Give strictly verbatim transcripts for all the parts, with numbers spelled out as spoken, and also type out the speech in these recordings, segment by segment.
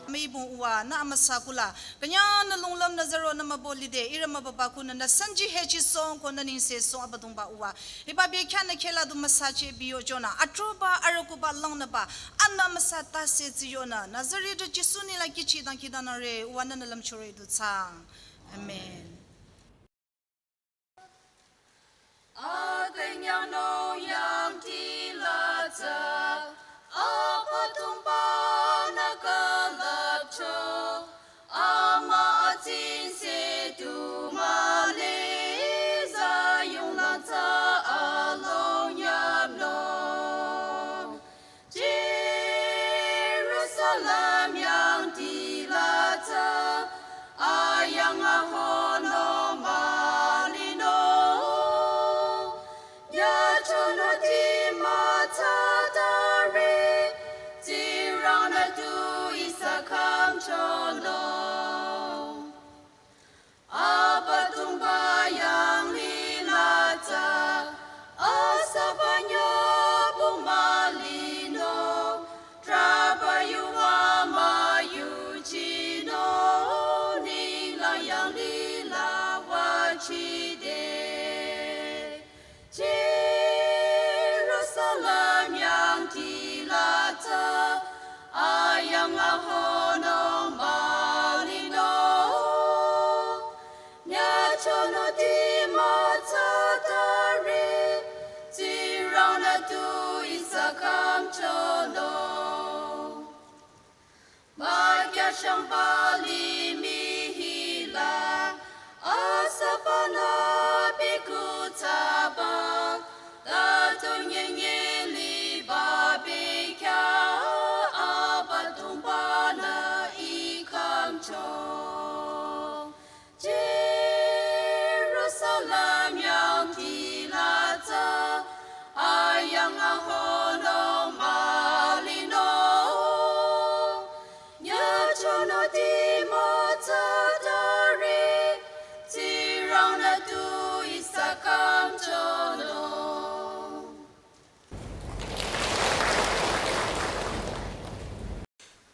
Amüibong uwa, nü amüsa kula, künyangnü longlüm nü zaro nü mübü lide, ihrü mübüba kunü nü sanji hechi song ko nü nengse song Abüdongba uwa. Hiba bekhyah nü khehla du müsache biyo jünü, atroba arükuba langnüba, anü müsa tase tsiyonü, Nazareth Jisu nengla kihchi dangkhidangnangre, uwa nü nü lümchore du thsaang. Amen. Akünyangnung yangdi la tsü, Abüdongba nü külüpcho, amütsingse du müli, Zion lang tsü along yapnung. Jerusalem yangdi la tsü, ayang ahonung mülinung. Nyüchonung ti mütsatari, Tsingrang nü tu ihsa khümchonung. Abüdongba yanglih la tsü, asüba nyübong mülinung, trahba yuva müyuchinung, ninglang yanglih la wüchide. Jerusalem yangdi la tsü, ayang ahonung mülinung. Nyüchonung ti mütsatari, Tsingrang nü tu ihsa khümchonung. Mükyashangba limih hila, asüba nü bikhu thsaba, tatu nyenye liba bekhyah, Abüdongba nü ih khümcho. Jerusalem yangdi la tsü, ayang ahonung mülinung. Nyüchonung ti mütsatari, Tsingrang nü tu ihsa khümchonung.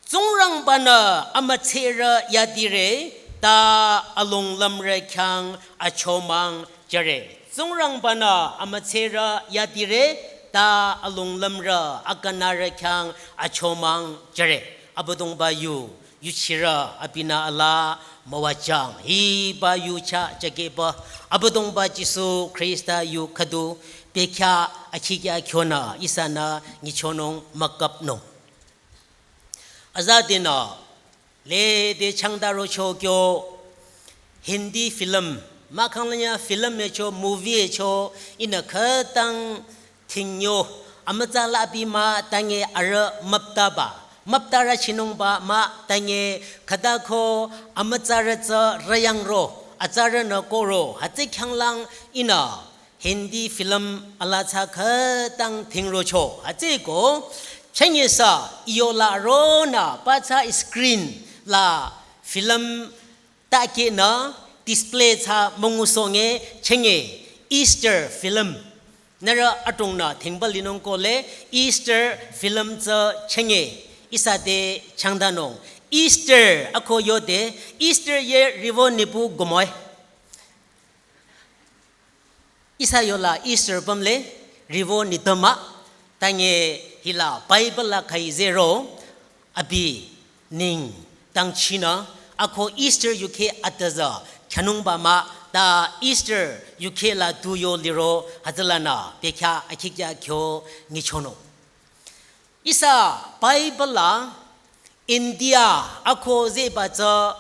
Tsingrangba-nü amütserü yadire, ta alonglümrü khyang achomang jüre. Tsingrangba-nü amütserü yadire, ta alonglümrü akanarü khyang achomang jüre. Abüdongba yu, yuchirü abinü alaa müwajüng. Hiba yu chah jakehba Abüdongba Jisu Khrista yu khüdu bekhyah akhikya kyonü ihsanü nyichonung mükapnung. Azadenü lede changdarocho kyo Hindi film, mahkhang lanya film yecho, movie yecho, ihnü khütang thingyo, amütsa labi mah tange arüh müptaba, müptarü chinungba mah tange khütako amütsarü tsü rüyangro, atsarünü kohro, hütsü khyanglang ihnü Hindi film alaa tsü khütang thingrocho. Hütsüko, chünye sü, iyola ronü, pa tsü screen la film takehnü display tsü müngusohnge chünye Easter film. Nührü adrongnü thengba linung kohle Easter film tsü chenge ihsa te changdanung. Easter ako yode Easter ye riwo nipu gomoi. Ihsa yola Easter pümle riwo nitama. Tange hila Bible la khai zero abi ning tangchinü ako Easter yuke ataza khanungba mah ta Easter yuke la tu yo liro hütsülanü bekhyah akhikya kyo nyichonung. Ihsa Bible la India ako zehba tsü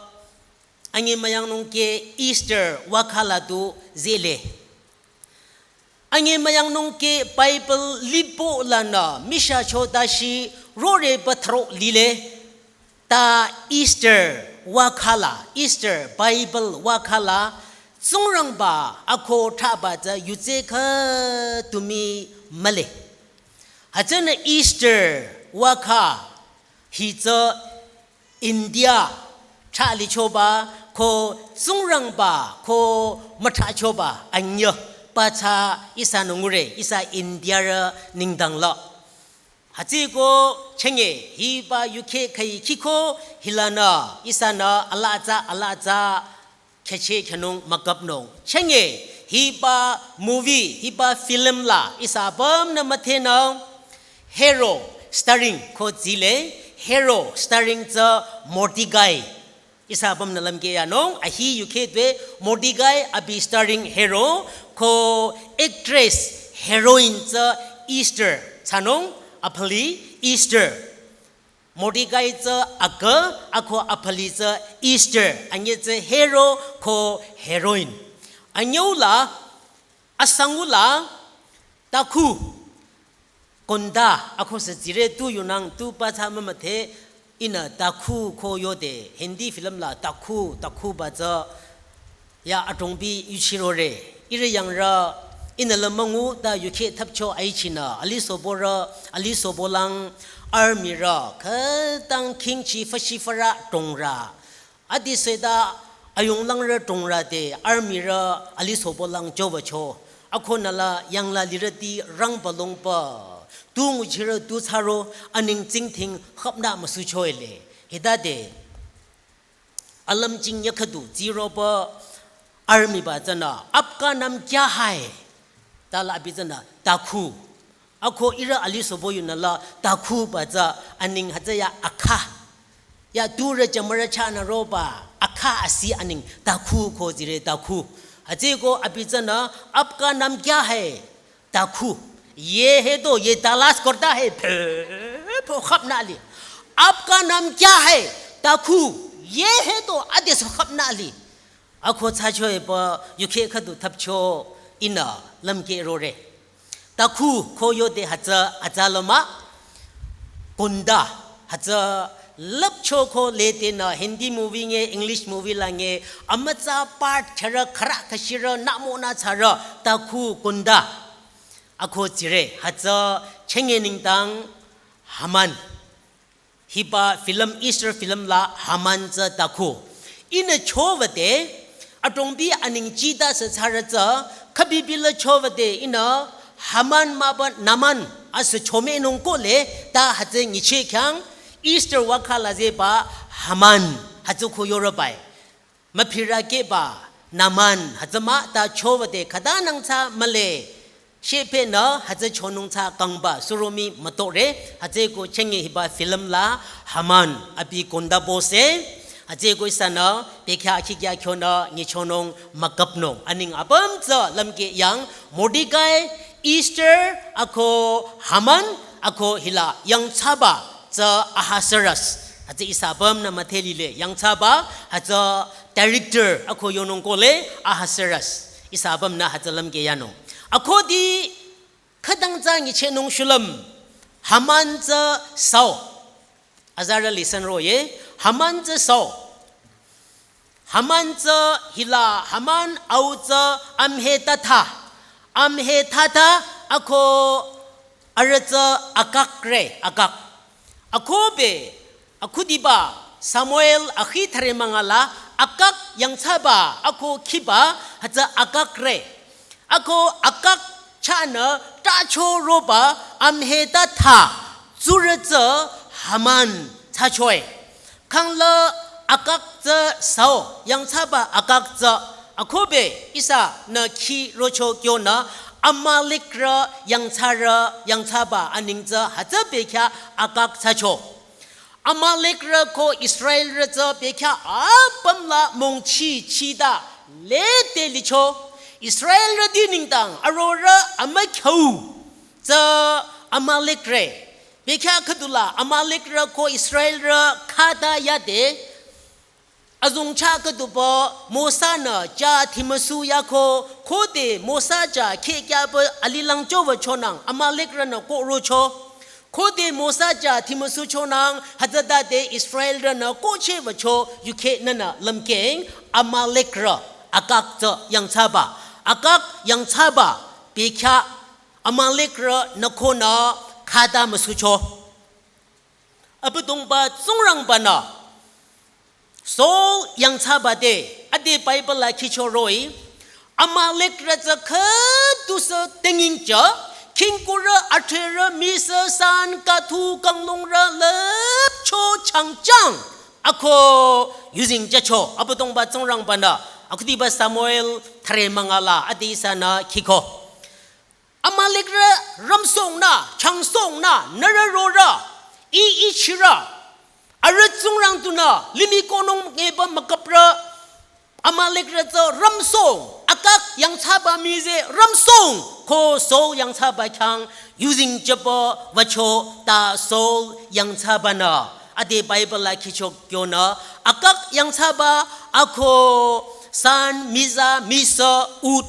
anyemüyangnung ke Easter wakha la tu zehle. Anyemüyangnung ke Bible lipo lanü mishacho tashi rore pathro lile. Ta Easter wakha la, Easter Bible wakha la Tsingrangba ako thrahba tsü yutse khütumi mühle. Hütsünü Easter wakha hi tsü India thrah lichoba ko Tsingrangba ko müthrahchoba anyü pathsa ihsanü ngure ihsa Indiarü nengdang la. Hütsüko chenge hiba yuke khai khiko hilanü ihsanü alatsa alatsa kheche khenung mükapnung. Chenge hiba movie, hiba film la ihsa apümnü müdhenung. Hero starring ko zile, hero starring tsü Mordekai. Ihsa apümnü lümkeh yanung, ahi yuke twe Mordekai abi starring hero ko actress heroine tsü Esther thsanung, aphali Esther. Mordekai tsü akü, ako aphali tsü Esther, anyi tsü hero ko heroine. Anyüu la, asangu la, takhu, konda, ako sü zire tu yunang tu pathsa mümüdhe, ihnü takhu ko yode, Hindi film la takhu, takhuba tsü ya adrongbi yuchirore. Ihrü yangrü ihnü la müngu ta yuke thapcho aichinü, alisoborü, alisobolang armyrü khütang khingchi fashi fara drongrü. Adi seta ayunglangrü drongrü te armyrü alisobolang jobacho. Akonü la yangla lirüti rangba longba. Tu nguchirü tu thsaro aning tsingdhing khapnü müsucho ele. Hitade alümjing yakhüdu ziroba armyba tsünü, "Aapka naam kya hai?" Tala abi tsünü, "Takhu." Ako ihrü alisobo yunü la takhuba tsü aning hütsü ya akha. Ya turü jamarü chahnü roba akha asi aning takhu ko zire takhu. Hütsüko abi tsünü, "Aapka naam kya hai?" Takhu, "Ye hai to, ye talash karta hai." Phe, phe khapnü li. "Aapka naam kya hai?" "Takhu, ye hai to, ade so khapnü li." Ako thsacho epü yuke khüdu thapcho ihnü lümkeh rore. Takhu ko yode hütsü atsa loma. Konda, hütsü lüpcho ko lete nü Hindi movie nge, English movie la nge, amütsa part chara khara khashira namo nü thsara takhu konda. Ako zire, hütsü chenge nengdang Haman. Hiba film, Esther film la Haman tsü takhu. Ihnü chowüde, adrongbi aning chita sü thsara tsü, khabibi la chowüde ihnü Haman mahba Naman asü chomenung kohle, ta hütsü nyicheh khyang, Esther wakha la zehba Haman hütsü ko yorobai. Müphirü keba Naman hütsü mah ta chowüde khüta nang thsa mühle. Shephenü hütsü chonung thsa kangba suromi mütore, hütsüko chenge hiba film la Haman abi konda bose, hütsüko ihsanü bekhyah akhikya khyonü nyichonung mükapnung. Aning apüm tsü lümkeh yang Mordekai, Esther, ako Haman, ako hila yangthsaba tsü Ahasuerus. Hütsü ihsa apümnü müdhe lile yangthsaba, hütsü director ako yonung kohle Ahasuerus. Ihsa apümnü hütsü lümkeh yanung. Ako di khütang tsü nyichehnung shulüm. Haman tsü sao. Azarü listen roye. Haman tsü sao. Haman tsü hila Haman au tsü Hammedatha. Hammedatha ako arüh tsü Agag re, Agag. Akobe, akhudiba Samuel akhi thüre mangala Agag yangthsaba ako khiba hütsü Agag re. Ako Agag chahnü tacho roba amheta tha tsurü tsü Haman thsachoe. Khangla Agag tsü sao, yangthsaba Agag tsü, akohbe ihsanü khi rocho kyonü, Amalekrü yangthsarü, yangthsaba aneng tsü hütsü bekhyah Agag thsacho. Amalekrü ko Israelrü tsü bekhyah apüm la mongchi chida lete licho. Israelrüti nengdang arorüh amükhyu tsü Amalekrü. Bekhyah khüdula Amalekrü ko Israelrü khata yade. Azong chah khüdupü Mosa-nü chah thimüsu yako, khode Mosa chah kheh kyaba alilang chowüchonang Amalekrünü kohrocho. Khode Mosa chah thimüsu chonang hütsütade Israelrünü kohchehwücho yukheh nünü lümkeng Amalekrü Agag tsü yangthsaba. Agag yangthsaba bekhyah Amalekrünü konü khata müsucho. Abüdongba Tsingrangba-nü Saul yangthsaba te, ade Bible la khicho roh-i, Amalekrü tsü khüdusü tengingcha, khingkurü, atrerü, misü, san, kathu, kanglungrü, lüpcho, changchang, ako yuzeng jücho, Abüdongba Tsingrangba-nü, akhudiba Samuel thüre münga la, ade ihsanü khiko. Amalekrü ramsongnü, changsongnü, nührü rorüh, i ichirü, arüh tsingrang tunü, limih konung ngeba müküprü, Amalekrü tsü ramsong, Agag yangthsaba mize ramsong, ko Saul yangthsaba khyang yuzeng jüba wücho ta Saul yangthsaba-nü, ade Bible la khicho kyonü, Agag yangthsaba ako san, miza, misü, ut,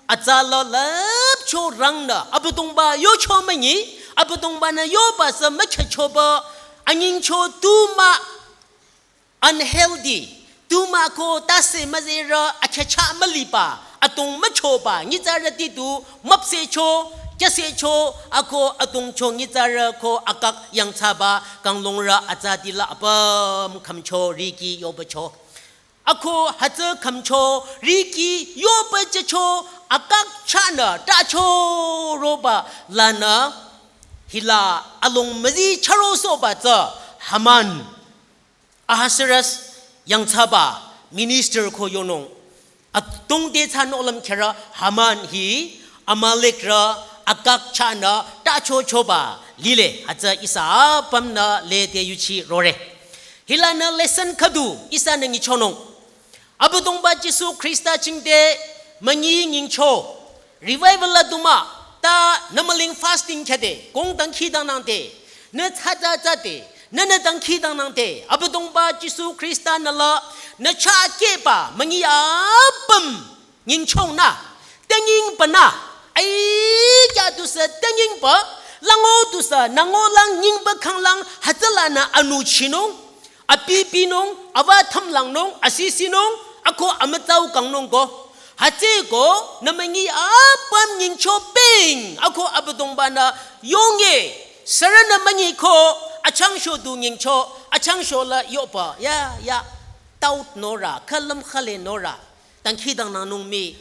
atsa la lüpcho rangnü, Abüdongba yocho münyi, Abüdongba-nü yoba sü mükhyüchoba, anyingcho tu mah unhealthy, tu mah ko tase müzerü akhyücha müliba, atong müchoba, nyitsarüti tu müpsehcho, kyasecho, ako atongcho nyitsarü ko Agag yangthsaba, kanglungrü atsati la apüm khümcho riki yobacho. Ako hütsü khümcho riki yoba jücho Agag chahnü tacho roba lanü hila along müzi chürosohba tsü Haman, Ahasuerus yangthsaba minister ko yonung. Atongde thsanü lümkherü Haman hi Amalekrü Agag chahnü tachochoba lile hütsü ihsa apümnü lede yuchi rore. Hilanü lesson khüdu ihsanü nyichonung. Abüdongba Jisu Khrista chingde münyi nyingcho. Revival la du mah, ta nü mülung fasting khyade, kong dangkhidangnangde, nü thsatsa tsade, nünü dangkhidangnangde, Abüdongba Jisu Khrista-nü la, nü chah kehba, münyi apüm nyingchonü, tenyingbanü, ai kya dusü tenyingba, lango dusü, nango lang nyingba khanglang, hütsülanü anüchinung, apipinung, ava thümlangnung, asisinung, ako amütsau kangnung ko. Hütsüeko, nü münyi apüm nyingcho peng, ako Abüdongba-nü yonge, sürünü münyi ko, achangsho du nyingcho, achangsho la yoba, ya, ya, taut norü, khülüm khüle norü, dangkhidangnangnung mii.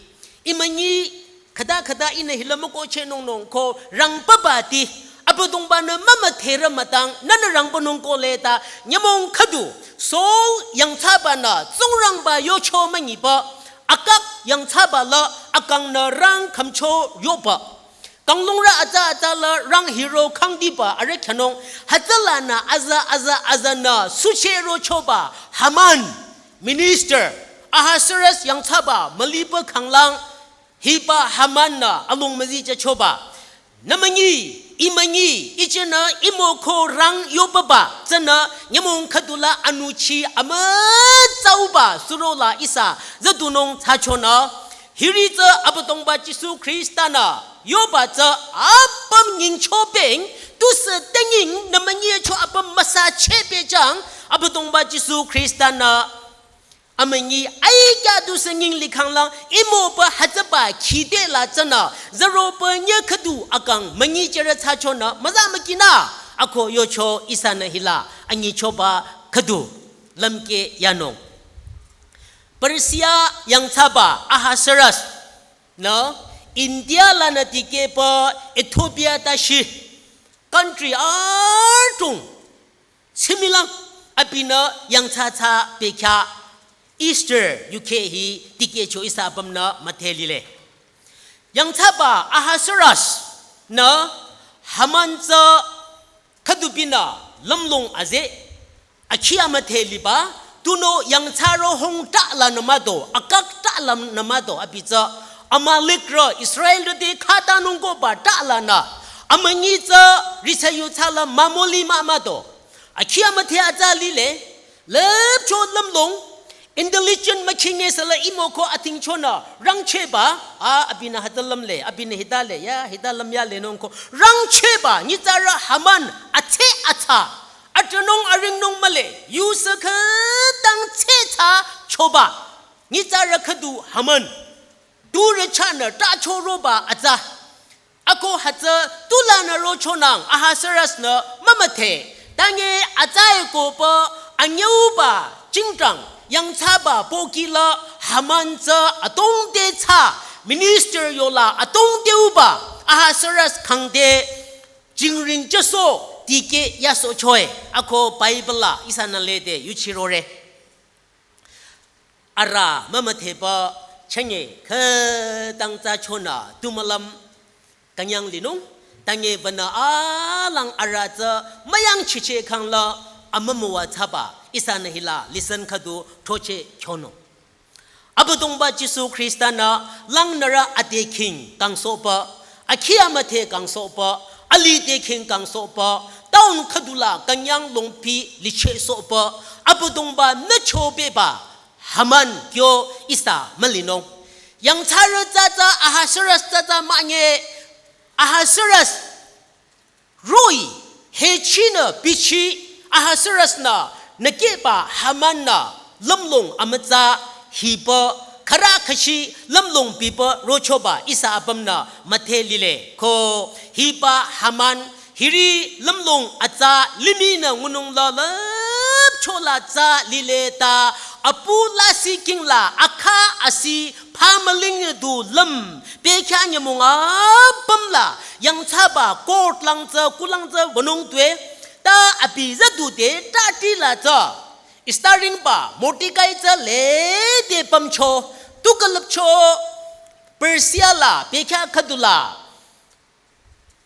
I münyi khüta khüta ihnü hila mükohchehnung nung ko rangpabati. Abüdongba-nü mümüdherü mütang nünü rangpanung kohle ta nyümong khüdu. Saul yangthsaba-nü Tsingrangba yocho münyiba. Agag yangthsaba la akangnü rang khümcho yoba. Kanglungrü atsa atsa la rang hiro khangdiba arüh khyanung. Hütsülanü aza aza azanü suchehrochoba Haman. Minister, Ahasuerus yangthsaba müliba khanglang, hiba Haman-nü along müzi jüchoba. Nü münyi, i münyi, ichenü imo ko rang yobaba, tsünü nyümong khüdula anüchi amütsauba surola ihsa züdunung thsachonü. Hiri tsü Abüdongba Jisu Khrista-nü yoba tsü apüm nyingcho peng, tusü tenying nü münyicho apüm müsacheh pehjüng, Abüdongba Jisu Khrista-nü amünyi ai kya dusü nying likhanglang, imoba hütsüba khide la tsünü, züroba nye khüdu akang münyi jere thsachonü, müza mükinü, ako yocho ihsanü hila, anyichoba khüdu, lümkeh yanung. Persia yangthsaba Ahasuerus-nü India lanü dikehpü Ethiopia tashi country adrong similang abinü yangthsa thsa bekhyah Esther yukhe hi dikehcho ihsa apümnü müdhe lile. Yangthsaba Ahasuerus-nü Haman tsü khüdubinü lümlong aze akhi amüdhe liba, tunüo yangthsarü hung ta lanü mado, Agag ta lanü mado, abi tsü Amalekrü Israelrü te khatanung koba ta lanü, amünyi tsü risa yuthsala mamoli mah mado. Akhi amüdhe atsa lile, lüpcho lümlong, intelligent mükhinge sala imo ko atingchonü rangchehba, a, abinü hüta lümle, abinü hita le, ya, hita lüm ya lenung ko rangchehba, nyitsarü Haman, atse atsa, atranung aringnung mühle, yusa khütang tse thsa choba, nyitsarü khüdu Haman, turü chahnü ta choroba atsa. Ako hütsü tulanü rochonang Ahasuerus-nü mümüdhe, tange atsa-e kopü anyüuba jingdang yangthsaba pohki la Haman tsü atongte thsa minister yola atongte uba Ahasuerus khangte jingring jüso dikeh yasohcho-e. Ako Bible la ihsanü lede yuchirore. Arüh mümüdhepü chünye khütang thsachonü tu mülüm künyang linung, tange wünü alang arüh tsü müyangchicheh khangla amümüwa thsaba ihsanü hila lesson khüdu throcheh kyonung. Abüdongba Jisu Khrista-nü langnürü ade khing kangsohpü, akhi amüdhe kangsohpü, alih te khing kangsohpü, town khüdula künyang longpi lichehsohpü, Abüdongba-nü chobeba Haman kyo ihsa mülinung. Yangthsarü tsü tsü Ahasuerus tsü tsü münye, Ahasuerus roh-i, hechinü bichi Ahasuerus-nü nükehba Haman-nü lümlong amütsa hipü khürü khüshi lümlong bipü rochoba ihsa apümnü müdhe lile. Ko hiba Haman hiri lümlong atsa limihnü ngunung la lüpchola tsü lile ta apu lasih kingla akha asi phamüling du lüm bekhyah nyümong apümla yangthsaba court lang tsü kulang tsü wünung tue ta abi züdu te ta tila tsü Esther ringba Mordekai tsü lede pümcho tu külüpcho Persia la bekhyah khüdula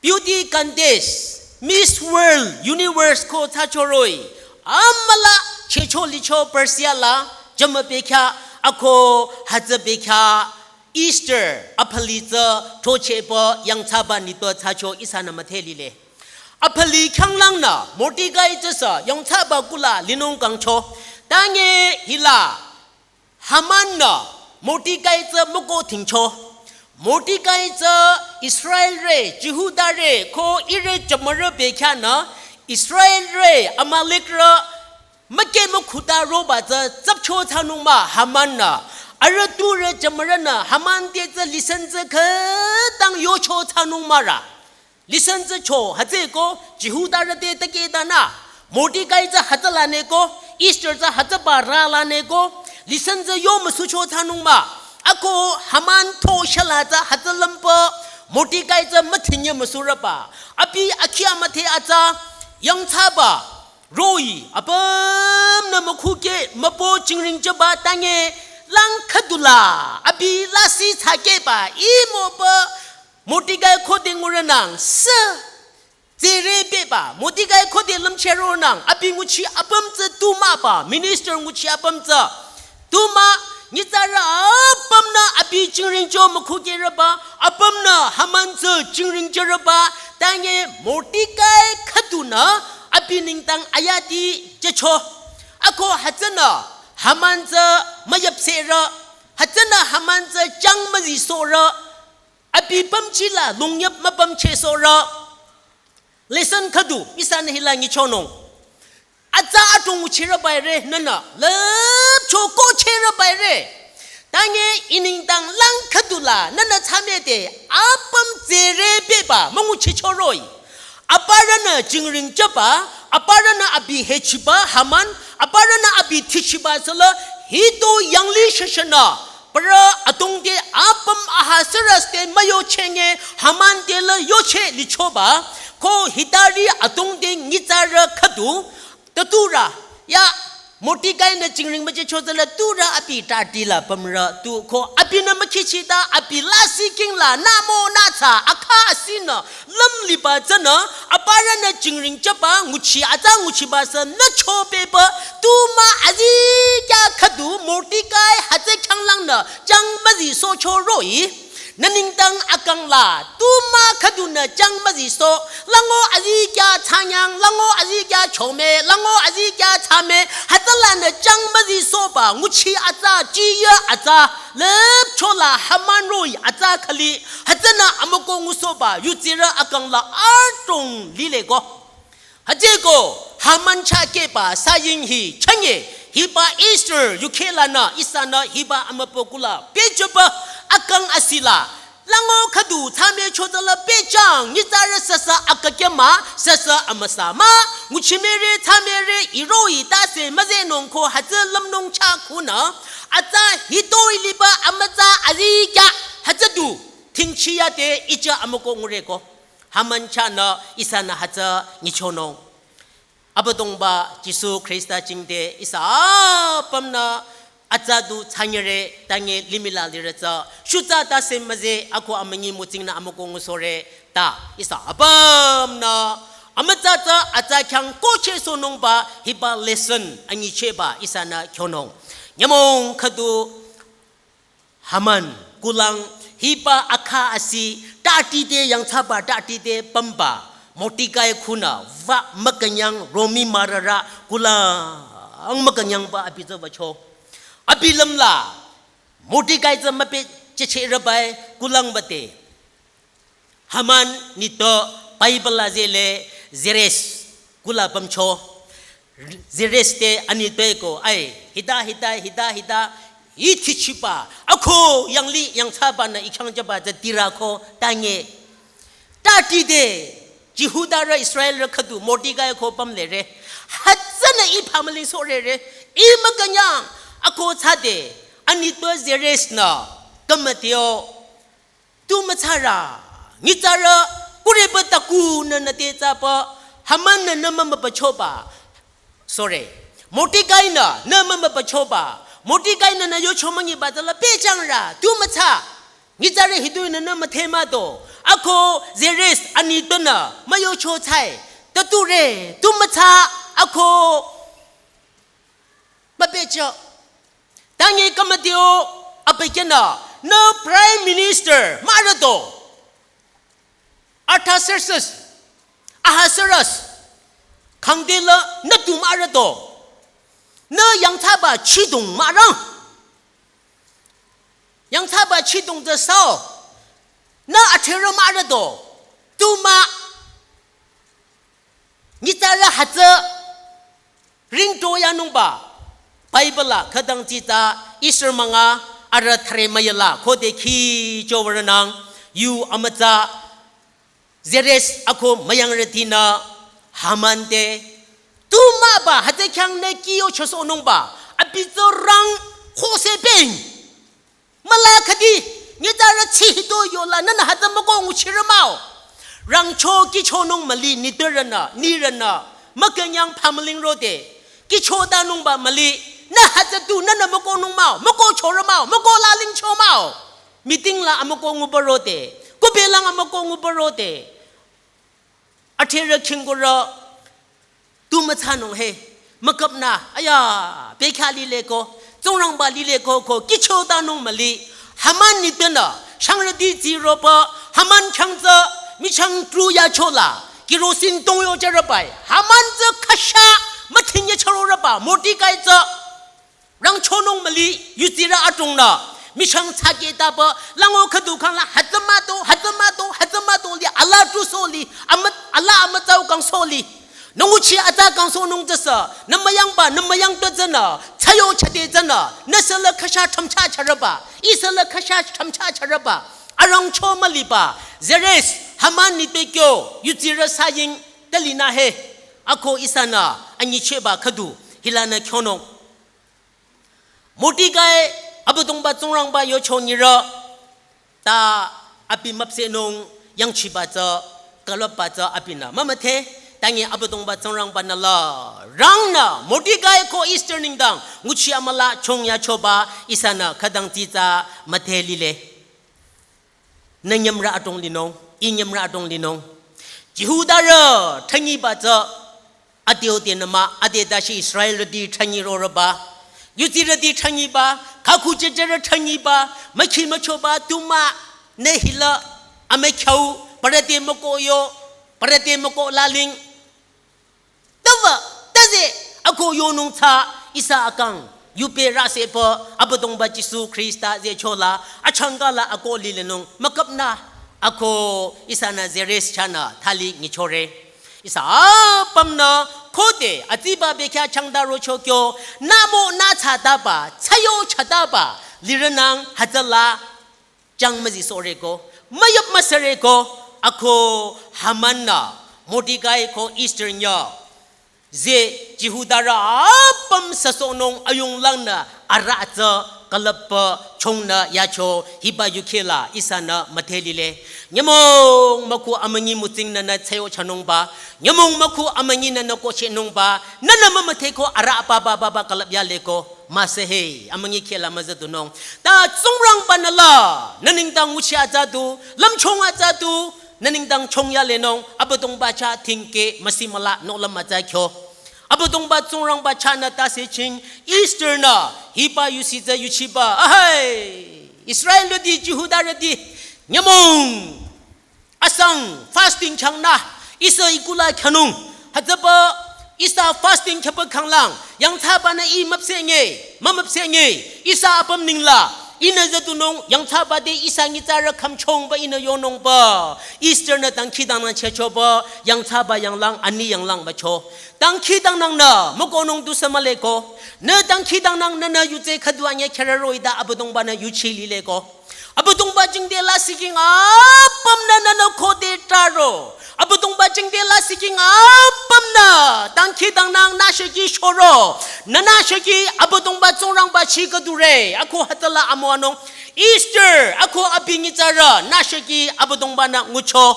beauty contest, Miss World, Universe ko thsachoroh-i amüla chehcho licho Persia la jümü bekhyah ako hütsü bekhyah Esther aphali tsü throchehpü yangthsaba nitpü thsacho ihsanü müdhe lile. Aphali khyanglangnü Mordekai tsüsü yangthsaba kula linung kangcho. Tange hila Haman-nü Mordekai tsü müko thingcho. Mordekai tsü Israelrü, Jihudarü ko ihrü jümürü bekhyah-nü Israelrü Amalekrü mükeh mükhuta roba tsü tsüpcho thsanung mah Haman-nü. Arüh turü jümürünü Haman te tsü lesson tsü khütang yocho thsanung mahrü. Lesson tsü cho hütsüeko Jihudarü te tiketanü Mordekai tsü hütsü laneko, Esther tsü hütsüba rü laneko, lesson tsü yo müsucho thsanung mah. Ako Haman tho shala tsü hütsü lümpü Mordekai tsü müthinye müsurüba. Abi akhi amüdhe atsa yangthsaba roh-i apümnü mükhukeh müpo jingring jüba tange lang khüdula abi lasih thsakehba imopü Mordekai khode ngurünang sü tsere beba, Mordekai khode lümchehronang, abi nguchi apüm tsü tu mahba, minister nguchi apüm tsü tu mah, nyitsarü apümnü abi jingring jü mükhukeh rüba, apümnü Haman tsü jingring jürüba, tange Mordekai khüdunü abi nengdang ayati jücho. Ako hütsünü Haman tsü müyüpsehrü, hütsünü Haman tsü chang müzisohrü, abi pümchila longyüp müpümchehsohrü. Lesson khüdu ihsanü hila nyichonung. Atsa adrong nguchirüba ire nünü lüpcho kohcherüba ire. Tange i nengdang lang khüdula nünü thsamede apüm tsere beba münguchichoroh-i. Aparünü jingring jüba, aparünü abi hechiba Haman, aparünü abi thichiba süla hito yanglih shashanü Parü adrong te apüm Ahasuerus te müyocheh nge Haman te la yocheh lichoba, ko hitari adrong te nyitsarü khüdu, ta turü, ya, Mordekai-nü jingring müjücho tsüla turü abi tati la pümrü tu ko abinü mükhichita abi lasih king la namo natsa akha asinü lüm liba tsünü, aparünü jingring jüba nguchi atsa nguchiba sü nücho beba, tu mah azikyah khüdu Mordekai hütsü khyanglangnü jang müzisohcho roh-i. Nü nengdang akang la, tu mah khüdunü jang müzisoh, lango azikyah thsanyang, lango azikyah chome, lango azikyah thsame, hütsülanü jang müzisohba nguchi atsa, jiyü atsa, lüpcho la Haman roh-i atsa khüli, hütsünü amükoh ngusohba yutsirü akang la adrong lile ko. Hütsüeko Haman chah kehba saying hi chünye, hiba Esther yukheh lanü ihsanü hiba amübükuh la pehjüba akang asi la, lango khüdu thsamecho tsüla pehjüng, nyitsarü süsü akakeh mah, süsü amüsa mah, nguchimüre thsamüre iroh-i tase müzehnung ko hütsü lümnung chah khunü, atsa hitoi liba amütsa azikyah hütsü du, thingchi yade ijü amükoh ngure ko. Haman chahnü ihsanü hütsü nyichonung. Abüdongba Jisu Khrista jingte ihsa apümnü atsa du thsanyere tange limih la lirü tsü, shutsa tase müzeh ako amünyi mütsingnü amükoh ngusohre ta ihsa apümnü amütsa tsü atsa khyang kohchehsohnungba hiba lesson anyichehba ihsanü khyonung. Nyümong khüdu Haman kulang hiba akha asi, tati te yangthsaba tati te pümba Mordekai khunü wü mükünyang Romi mürürü kulang mükünyangba abi tsü wücho. Abi lümla Mordekai tsü müpehjüchehrübai kulang wüde. Haman nitpü Bible la zehle Zeres kuh la pümcho. Zeres te anitpü ko ai hita hita hita hita, i thichiba ako yanglih yangthsabanü i khyang jüba tsü tirü ko tange. Tati te Jihudarü Israelrü khüdu Mordekai ko pümlere. Hütsünü i phamüling sohrere. I mükünyang ako thsade anitpü Zeres-nü kümüteo. Tu müthsarü, nyitsarü, kureba takunü nü te thsaba, Haman-nü nü mümüpachoba. Sorry. Mordekai-nü nü mümüpachoba. Mordekai-nü nü yocho münyiba tsüla pehjüngrü, tu müthsa. Nyitsarü hitoi nü nü müthema do. Ako Zeres anitpünü müyocho thsai. Tature, tu müthsa, ako müpehjü. Tange kümüteo abükyünü nü Prime Minister mürüdo. Artaxerxes, Ahasuerus, khangdela nü tu mürüdo. Nü yangthsaba chidong mürang. Yangthsaba chidong tsü sao. Nü atherü mürüdo. Tu mah. Nyitsarü hütsü ringto yanungba. Bible la khütang tsitsa Esther münga arü thüre müyala khode khicho würonang yu amütsa Zeres ako müyangrütinü Haman te. Tu müba hütsü khyang nü kiyo chosohnungba. Abi tsü rang khose peng. Müla khüdi, nyitsarü chi hito yola nünü hütsü mükoh nguchirü mah-o. Rangcho kihchonung müli nitpürünü, nirünü, mükünyang phamüling rode. Kihchotanungba müli, nü hütsü tu nünü mükohnung mah-o, mükohchorü mah-o, mükoh lalingcho mah-o. Meeting la amükoh nguba rode, kubelang amükoh nguba rode. Atherü khingkurü tu müthsanung he, müküpnü, aya, bekhyah lile ko, Tsingrangba lile ko, ko, kihchotanung müli, Haman nitpünü, shangrüti tsiroba, Haman khyang tsü, michang tru yachola, kerosene tong yo jürübai, Haman tsü khüsha, müthing yachürorüba, Mordekai tsü, rangchonung müli, yutsirü adrongnü, michang tsaketaba, lango khüdu khangla, hütsü müto, hütsü müto, hütsü müto li, ala tu soli, amü-, ala amütsau kang soli. Nü nguchi atsa kangsohnung tsüsü, nü müyangba, nü müyangto tsünü, thsayo chade tsünü, nü süla khüsha thamcha chürüba, i süla khüsha thamcha chürüba, arangcho müliba, Zeres, Haman nitpü kyo, yutsirü saying, talinü he, ako ihsanü, anyichehba khüdu, hilanü khyonung. Mordekai Abüdongba Tsingrangba yocho nyirü, ta abi müpsehnung yangchiba tsü, külüpba tsü abinü mümüdhe, tangi Abüdongba Tsingrangbanü la, rangnü, Mordekai ko Esther nengdang, nguchi amüla chong yachoba, ihsanü khütang tsitsa müdhe lile. Nü nyümrü adrong linung, ih nyümrü adrong linung. Jihudarü thanyiba tsü, ade ode nü mah, ade dashi Israelrüti thanyi rorüba. Yudsirüti thanyiba, khakhu jejerü thanyiba, mükhi müchoba, tumah, nü hila, amükhyu, parü te mükoh yo, parü te mükoh laling. Tüva, tüze, ako yonung tsü, ihsa akang, yupe rüsepü, Abüdongba Jisu Khrista zehchola, achangkala ako lilenung, müküpnü, ako ihsanü zeres chahnü, thali nyichore. Ihsa apümnü, khode, atsiba bekhyah changda rocho kyo, nü mo nü tsataba, tsayo chataba, lirenang, hütsüla, chang müzisohreko, müyüp müsüreko, ako Haman-nü, Mordekai ko Esther nyü, ze Jihudarü apüm süsohnung ayunglangnü arüh tsü külüpba chongnü yacho hiba yukhila ihsanü müdhe lile. Nyümong mükhu amünyi mütsingnü nü tsayo chanungba, nyümong mükhu amünyi nü nü kochehnungba, nünü mümüdheko arüh papa papa külüp yaleko. Müsühe, amünyi khela müzüdunung. Ta Tsingrangbanü la, nü nengdang nguchi atsa du, lümchung atsa du, nü nengdang chong yalenung, Abüdongba chah tingke, müsi müla, nohlüm atsa kyo. Abüdongba Tsingrangba chahnü tase ching, Esther-nü, hiba yusi tsü yuchiba, ahai, Israelrüti, Jihudarüti, nyümong. Asang fasting changnü, ihsa ikula khanung. Hütsüpü ihsa fasting khapü khanglang, yangthsabanü ih müpsehnge, mümüpsehnge, ihsa apüm ningla. Ihnü züdunung, yangthsaba te ihsa nyitsarü khümchongba ihnü yonungba. Esther-nü dangkhidangnang chehchoba, yangthsaba yanglang, ani yanglang bacho. Dangkhidangnangnü, mükohnung tusü mühleko. Nü dangkhidangnang nünü yutse khüdu anyüh khyarü roh-i ta Abüdongbanü yuchi lileko. Abüdongba jingte lasihking apümnü nünü khode traro. Abüdongba jingte lasihking apümnü dangkhidangnang nü sheki shoro. Nünü sheki Abüdongba Tsingrangba chi khüdure. Ako hütsüla amüwanung. Esther, ako abi nyitsarü, nü sheki Abüdongbanü ngucho.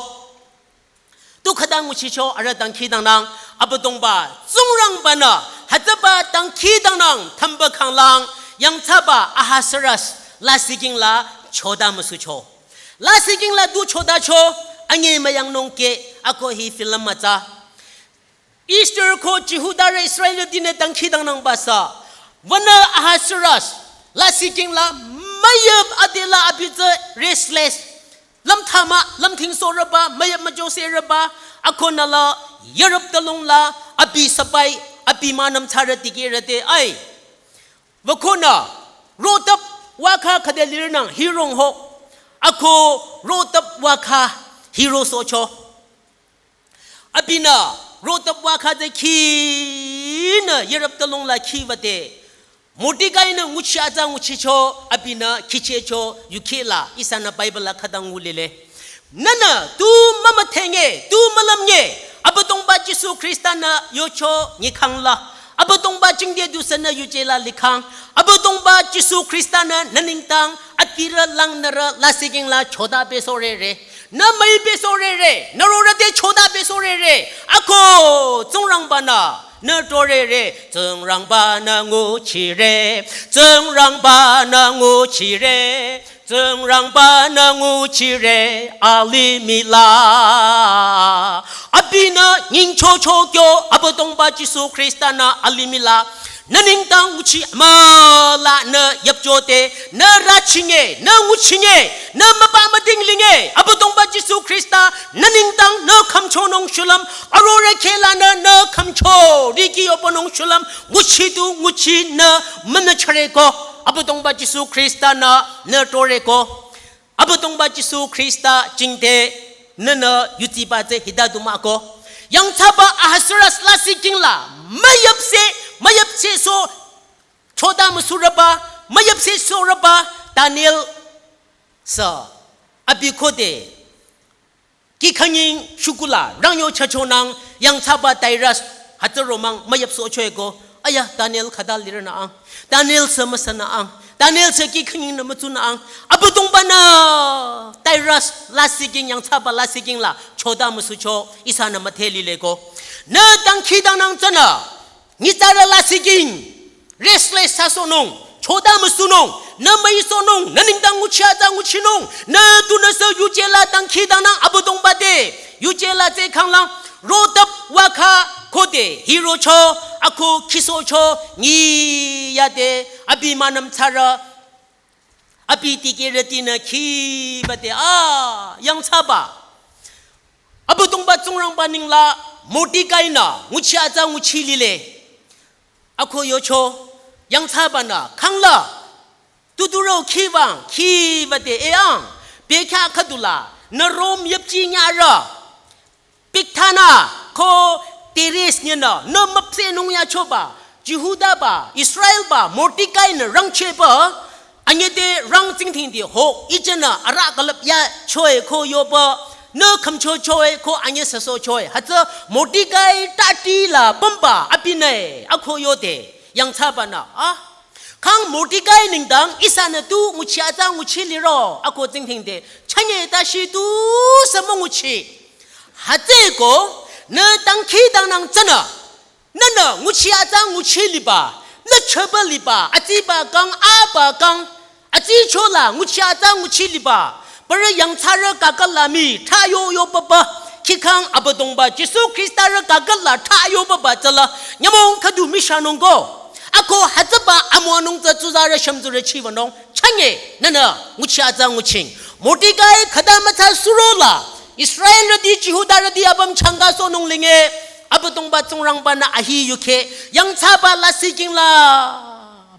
Tu khütang nguchicho arüh dangkhidangnang, Abüdongba Tsingrangbanü, hütsüba dangkhidangnang, thümba khanglang, yangthsaba Ahasuerus, lasihking la, choda müsucho. Lasihking la du chodacho, anyi müyangnung ke, ako hi film mütsa. Esther ko Jihudarü Israelrütinü dangkhidangnang basa. Wünü Ahasuerus, lasihking la, müyüp adela abi tsü restless. Lümthsa mah, lümthingsohreba, müyüp müjosehreba, akonü la, yarüp talung la, abi sabai, abi münüm tsarü dikehrü te, ai. Wükonü, rotap wakha khüde lirenang, hirong ho. Ako rotap wakha, hirosohcho. Abinü, rotap wakha te khinü, yarüp talung la khiwüde. Mordekai-nü nguchi atsa nguchicho, abinü khichehcho, yukhila, ihsanü Bible la khütang ngulile. Nünü, tu mümüdhenge, tu mülümnge, Abüdongba Jisu Khrista-nü yocho nyikhang la. Abüdongba jingte dusünü yuje la likhang. Abüdongba Jisu Khrista-nü nü nengdang, atirü langnürü lasihking la choda besohrere. Nü müi besohrere, nü rorü te choda besohrere. Ako, Tsingrangbanü, nü torere, Tsingrangbanü nguchire, Tsingrangbanü nguchire, Tsingrangbanü nguchire, alimih la. Abinü nyingchocho kyo, Abüdongba Jisu Khrista-nü alimih la. Nü nengdang nguchi müla nü yüpchote, nü rüchinge, nü nguchinge, nü müpa müding linge, Abüdongba Jisu Khrista, nü nengdang nü khümchonung shulüm, arorüh khehlanü nü khümcho, riki yohpünung shulüm, nguchi du nguchinü münü chüreko, Abüdongba Jisu Khrista-nü nü toreko. Abüdongba Jisu Khrista jingte nünü yutiba tsü hita du mah-o. Yangthsaba Ahasuerus lasihking la, müyüpse, müyüpse so, choda müsureba, müyüpse soreba, Daniel sü, abi khode, kih khanying shukula, rangyo chachonang, yangthsaba Darius, hütsü romang, müyüpsohcho-eko, aya, Daniel khüta lirenang, Daniel sü müsünang, Daniel seki khanying nü mütsunü ang. Abüdongba nü Darius lasih king, yangthsaba lasih king la choda müsucho, ihsanü müdhe lile ko. Nü dangkhidangnang tsünü, nyitsarü lasih king, restless thsasohnung, choda müsunung, nü müisohnung, nü nengdang nguchi atsa nguchinung, nü tunüsü yuje la dangkhidangnang Abüdongba te, yuje la tsü khanglang, rotap wakha khode, hirocho, ako khisohcho, nyi yade, abi münüm thsarü, abi tikehrütinü khibade, a, yangthsaba. Abüdongba Tsingrangba nengla, Mordekai nü, nguchi atsa nguchi lile. Ako yocho, yangthsaba nü, khangla, tuturü khivang, khibade, e ang, bekhyah khüdula, nü Rom yüpchi nyarü. Bigthana ko Teres nyinü, nü müpsehnung yachoba, Jihudaba, Israelba, Mordekai nü rangchehba, anyüde rang tsingdhingde ho, ijenü arüh külüp yachoe ko yoba, nü khümchochoe ko anyü süsohchoe. Hütsü Mordekai tati la pümba abinü, ako yode, yangthsaba nü, a, khang Mordekai nengdang ihsanü tu nguchi atsa nguchi liro, ako tsingdhingde, chünye tashi tusü münguchi. Hütsüeko, nü dangkhidangnang tsünü, nünü nguchi atsa nguchi liba, nü chaba liba, atsiba kang, aba kang, atsicho la nguchi atsa nguchi liba, parü yangthsarü kaküla mii, thsayo yo papa, khikhang Abüdongba, Jisu Khrista rü kaküla thsayo papa tsüla, nyümong khüdu mishanung ko. Ako hütsüba amonung tsü tsuzarü shümtsurü chiwanung, chünye, nünü, nguchi atsa nguching. Mordekai khüta mütsa surola, Israelrüti, Jihudarüti apüm changkasohnung linge, Abüdongba Tsingrangba nü ahi yukheh, yangthsaba lasih king la,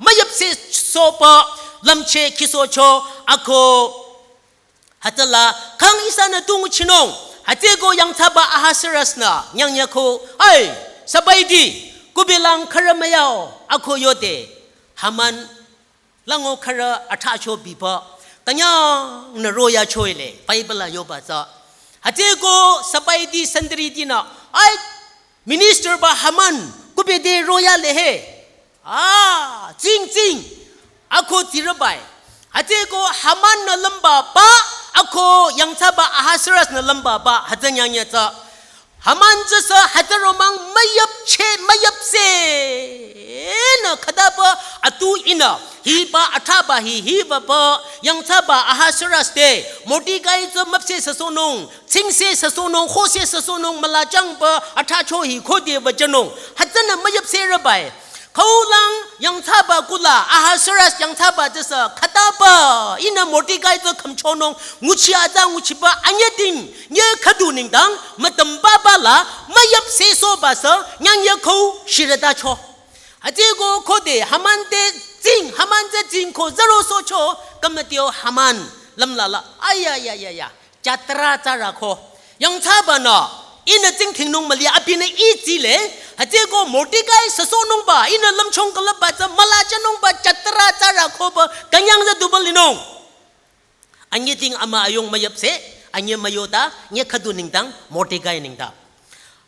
müyüpsehsohba, lümcheh khisohcho, ako, hütsüla, khang ihsanü tu nguchinung, hütsüeko yangthsaba Ahasuerus nü, nyangnyü ko, ai, sabaiti, kubilang khürü müyao, ako yode, Haman, lango khürü athsacho biba, künyang nü royachoile, Bible la yoba tsü. Hütsüeko sabaiti sentry tinü, ai, minister ba Haman, kubide royale he. A, tsing, tsing, ako tsirübai. Hütsüeko Haman nü lümba ba, ako yangthsaba Ahasuerus nü lümba ba, hütsü nyangnyü tsü. Haman tsüsü hütsü romang müyüpcheh, müyüpseh. Nü khütaba atu ihnü, hiba athsaba hi, hiba ba, yangthsaba Ahasuerus te, Mordekai tsü müpseh süsohnung, tsingseh süsohnung, khoseh süsohnung, mülachangba, athsacho hi khode wüjanung. Hütsünü müyüpsehrübai. Khaulang yangthsaba kula, Ahasuerus yangthsaba tsüsü, khütaba, ihnü Mordekai tsü khümchonung, nguchi atsa nguchiba, anyüding, nyü khüdu nengdang, mütümbaba la, müyüpsehsohba sü, nyangnyü khau, shirütacho. Hütsüeko khode, Haman te tsing, Haman tsü tsing ko, zürosohcho, kümütio Haman, lümlala, aya, ya, ya, ya. Jatra tsara ko. Yangthsaba nü, ihnü tsingdhingnung müli abinü itsile, hütsüeko Mordekai süsohnungba, ihnü lümchung külüpba tsü mülajanungba jatra tsara ko ba künyang tsü duba linung. Anyüding ama ayung müyüpseh, anyü müyota, nyü khüdu nengdang, Mordekai nengdang.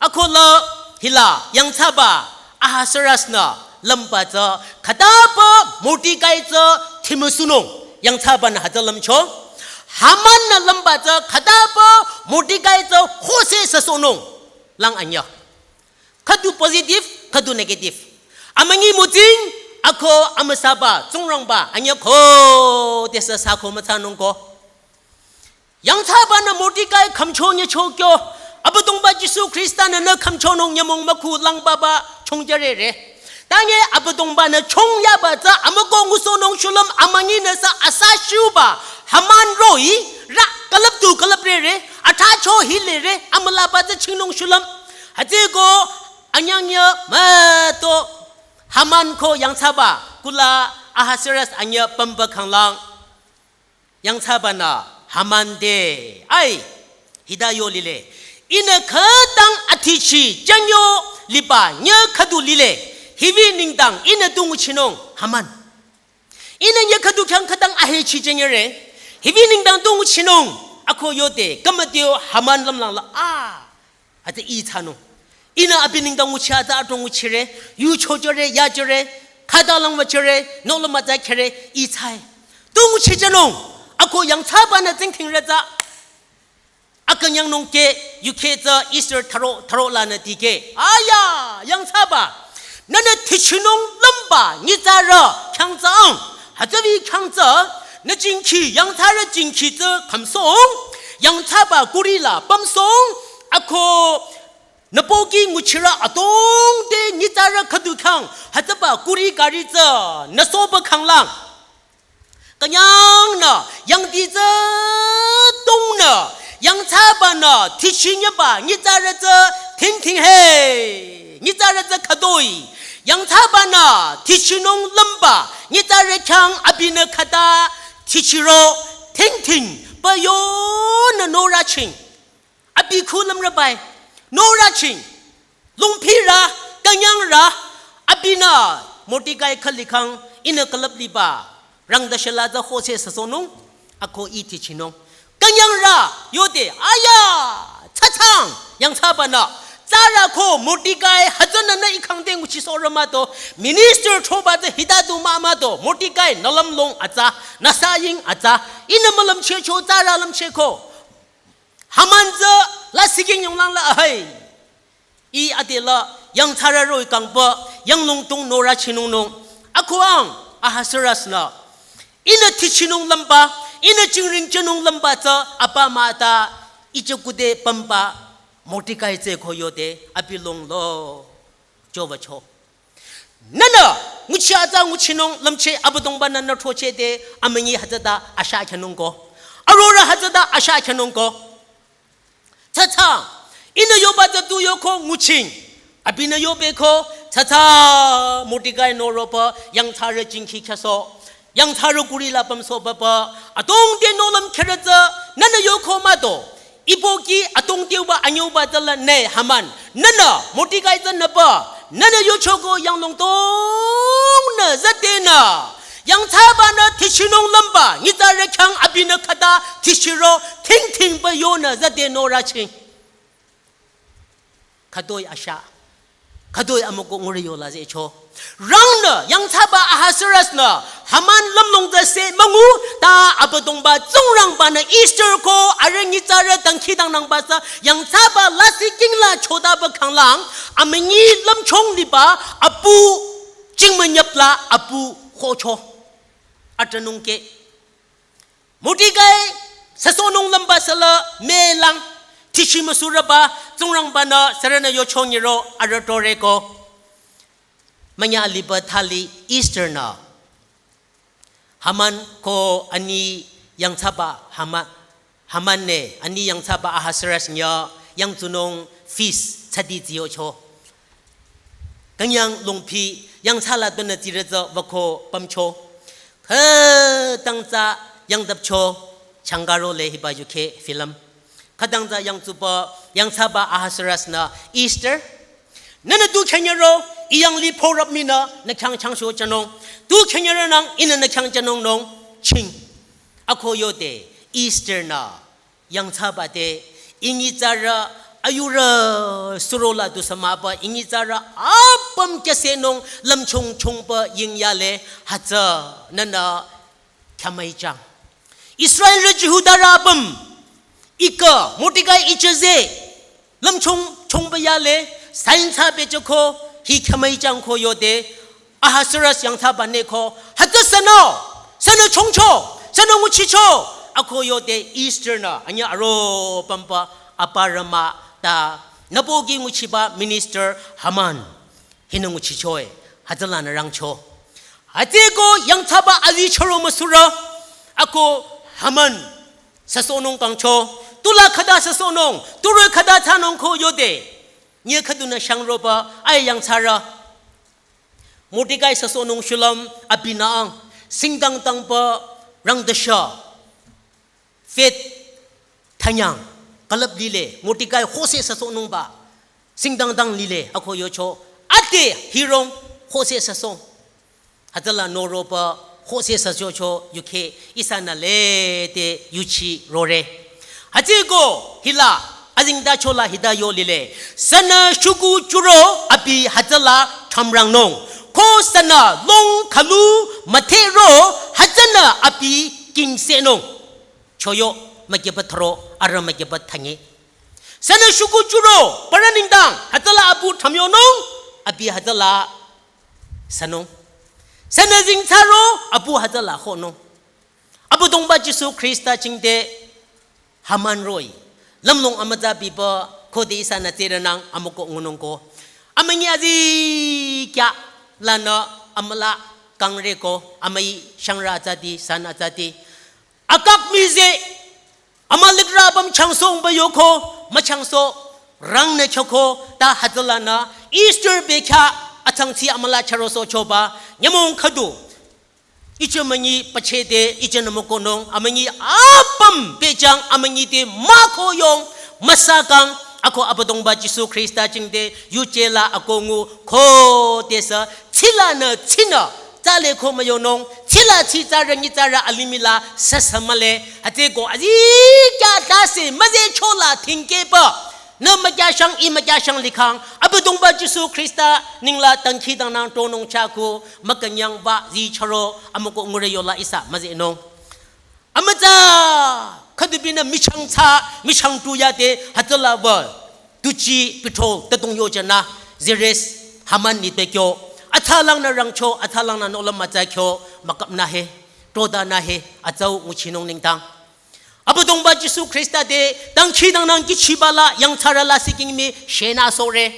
Akola hila yangthsaba Ahasuerus nü lümba tsü khütaba Mordekai tsü thimüsunung yangthsaba nü hütsü lümcho. Haman nü lümba tsü khütaba Mordekai tsü khoseh süsohnung lang anyü. Khüdu positive, khüdu negative. Amünyi mütsing, ako amüsaba, tsingrangba, anyü khodesü sü ko mütsanung ko. Yangthsaba nü Mordekai khümcho nyücho kyo, Abüdongba Jisu Khrista nü nü khümchonung nyümong müku langbaba chongjürere. Tanye Abüdongba nü chongyaba tsü amüko ngusohnung shulüm amünyi nü sü asa shuba Haman roh-i rü külüp tu külüprere, athsacho hilere, amülaba tsü chingnung shulüm. Hütsüeko anyangnyü müto Haman ko yangthsaba kula Ahasuerus anyü pümba khanglang. Yangthsaba nü Haman te, ai, hita yo lile. Ihnü khütang athichi jangyo liba nyü khüdu lile. Hibi nengdang ihnü tu nguchinung Haman. Ihnü nyü khüdu khyang khütang ahechi jangere. Hibi nengdang tu nguchinung ako yode, kümütio Haman lümlang la, a. Hütsü ih thsanung. Ihnü abi nengdang nguchi atsa atong nguchire, yu chojore, yajore, Khüta lang müchire, nohlüm mütsa khere, itsai. Tu nguchichehnung, ako yangthsabanü tsingdhingre tsü. Akünyangnung ke, yukheh tsü Esther tharo, tharo lanü tikeh. Aya, yangthsaba. Nühnü thichinung lümba, nyitsarü, khyang tsü ang. Hütsübi khyang tsü, nü jingkhi, yangthsarü jingkhi tsü khümsong. Yangthsaba kuri la pümsong. Ako nü pohki nguchirü adrong te nyitsarü khüdu khyang, hütsüba kuri kari tsü, nü sohba khanglang. Künyangnü, yangdi tsü dongnü, yangthsabanü, thichinyiba, nyitsarü tsü, tingting he, nyitsarü tsü khütoi, yangthsabanü, thichinung lümba, nyitsarü khyang abinü khüta, thichiro, tingting, pü yonü norüching. Abi khu lümrübai, norüching, lungphirü, künyangrü, abinü, Mordekai khülikhang, ihnü külüp liba, rangdashela tsü hose süsohnung, ako ih thichinung. Künyangrü, yode, aya, tsatsang, yangthsabanü, tsarü ko Mordekai, hütsünü nü ikhang te nguchisohrü mah to, minister choba tsü hita du mah mah to, Mordekai, nü lümlong atsa, nü saying atsa, ihnü mülümchehcho, tsarü lümchehko. Haman tsü lasih king yonglang la ahai. Ih adela yangthsarü roh-i kangpü yanglong dong norüchinungnung. Ako ang Ahasuerus-nü. Ihnü thichinung lümba, ihnü jingring jünung lümba tsü apa mah ta ije kude pümba Mordekai tsü ko yode abi longlo. Jova cho. Nühnü, nguchi atsa nguchinung lümcheh Abüdongba-nü nü throchehde amünyi hütsüta asha khyünung ko. Arorüh hütsüta asha khyünung ko. Tsatsa, ihnü yoba tsü tu yoko nguching. Abinü yobeko, tsatsa, Mordekai noropa, yangthsarü jingkhi khyüsoh. Yangthsarü kuri la pümsohba pü, adrong te nohlüm khere tsü, nühnü yoko mah to. Ih pohki adrong te uba anyüba tsü la ne Haman. Nühnü, Mordekai tsü nüpü. Nühnü yochoko yanglong dongnü, züdenü. Yangthsabanü thichinung lümba, nyitsarü khyang abinü khüta, thichiro, tingting pü yonü, züde norüching. Khütoi asha. Khütoi amüko ngure yola zehcho. Rangnü, yangthsaba Ahasuerus-nü, Haman lümlong tsü se müngu, ta Abüdongba Tsingrangba-nü Esther ko, arüh nyitsarü dangkhidangnangba tsü, yangthsaba lasih king la chodaba khanglang, amünyi lümchung liba, apu, jingmünyap la, apu, khocho. Atranung ke. Mordekai, süsohnung lümba süla, melang, thichi müsurüba, Tsingrangba-nü, sürünü yochong yiro, arüh toreko. Manya aliba thali Esther-nü. Haman ko ani yangthsaba Hama-, Haman ne, ani yangthsaba Ahasuerus nyü, yangtsunung feast, tsadi ziyocho. Künyang longphi, yangthsala tonü tsirütsü wüko pümcho. Khütang tsü yangdapcho, changkaro le hiba yukheh film. Khütang tsü yangtsuba, yangthsaba Ahasuerus-nü Esther. Nühnü tu khenyero, ih yanglih phorüp minü, nü khyang changsho jünung. Tu khenyero nang, ihnü nü khyang jünung nung, ching. Ako yode, Esther-nü. Yangthsaba te, inyitsarü, ayurü, surola du sümüba, inyitsarü, apüm kyasenung, lümchung chungba, yingyale, hütsü, nühnü, khyamüichang. Israelrü Jihudarü apüm, ika, Mordekai icheze, lümchung chungba yale, sainsa bechoko, hi khyamüichang ko yode, Ahasuerus yangthsaba neko, hütsü sünü, sünü chongcho, sünü nguchicho, ako yode Esther-nü, anya aro pümba, aparü mah ta, nüpoki nguchiba minister Haman, hinü nguchichoe, hütsülanü rangcho. Hütsüko yangthsaba azi choro müsurü, ako Haman, süsohnung kangcho, tula khüta süsohnung, turü khüta thsanung ko yode, nye khüdunü shangroba, ai yangthsarü, Mordekai süsohnung shulüm abinü ang, singdang dangba rangdasha. Faith thanyang, külüp lile, Mordekai hose süsohnungba, singdang dang lile, ako yocho, ate hirong hose süsoh. Hütsüla noropa hose süsohcho yukheh, ihsanü lede yuchi rore. Hütsüko hila, azingdachola hita yo lile. Sünü shuku churo abi hütsüla thamrangnung. Ko sünü long khülu müdhero hütsünü abi kingsenung. Choyo mükepa thro arüh mükepa thangi. Sünü shükuh chüro parü nengdang hütsüla apu thsamyonung, abi hütsüla sünung. Sünü zingthsaro apu hütsüla khonung. Abüdongba Jisu Khrista jingte Haman roh-i lümlong amütsa biba khode ihsanü tsürünang amüko ngunung ko. Amünyi azikyah lanü amüla kangre ko, amüi shangrü atsati, san atsati. Agag mize amülikrü apüm changsong ba yoko, müchangso rangnü choko, ta hütsülanü Esther bekhyah atsangtsi amüla charosohchoba, nyümong khüdu. Iche münyi pachede, iche nümüko nung, amünyi apüm pehjang, amünyi te müko yong, müsakang, ako Abüdongba Jisu Khrista jingte, yuje la ako ngu, khodesü, tsilanü, tsinü, tsale ko müyonung, tsila tsi tsarü nyi tsarü alimih la, sasa mühle, hütsüko, azikyah tase, müzecho la, tingkeba, nü mükyashang, i mükyashang likhang, Abüdongba Jisu Khrista ningla dangkhidangnang tronung chako, mükünyangba zi charo, amüko ngure yola ihsa müzenung. Amütsa, khüdubinü michang tsa, michang tu yade, hütsüla ba, tuji, petrol, tadong yojana, zeres, Haman ni bekyo, atsalangnü rangcho, atsalangnü nohlüm mütsakyo, müküpnü he, trodanü he, atsau nguchinung nengdang. Abüdongba Jisu Khrista te, dangkhidangnang kihchiba la, yangthsarü la sikingmi, shenü sohre.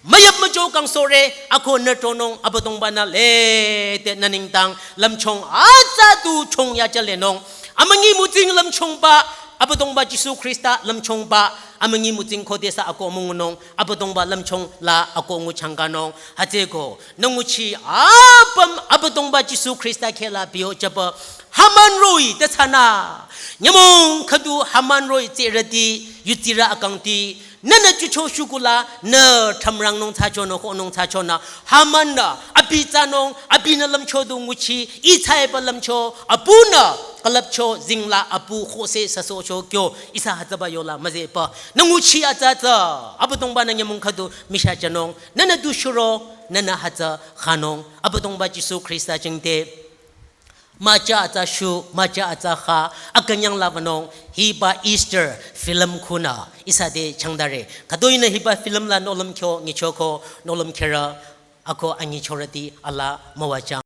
Müyüp müjo kangsohre, ako nü tronung, Abüdongbanü lede nü nengdang, lümchung atsa tu chung yaja lenung. Amünyi mütsing lümchungba, Abüdongba Jisu Khrista lümchungba, amünyi mütsing khodesü ako müngunung, Abüdongba lümchung la ako nguchangkanung. Hütsüko, nü nguchi apüm Abüdongba Jisu Khrista kheh la biyo jüba Haman roh-i tütsünü. Nyümong khüdu Haman roh-i tsürüti, yutsirü akangti. Nünü chucho shükula, nü thamrangnung thsachonü, khonung thsachonü. Haman-nü, abi tsanung, abinü lümcho du nguchi, i tsaiba lümcho, abunü, külüpcho, zingla, abu, khose, sasohcho, kyo, ihsa hütsüba yola, müzeba. Nü nguchi atsa tsa, Abüdongbanü nyümong khüdu, misha janung. Nünü du shüro, nünü hütsü khanung, Abüdongba Jisu Khrista jingte. Müja atsa shu, müja atsa kha, akünyang labanung, hiba Esther film khunü, ihsa te changdare. Khütoinü hiba film la nohlüm kyo, nyichoko, nohlüm kherü, ako anyichorüti, ala müwajang.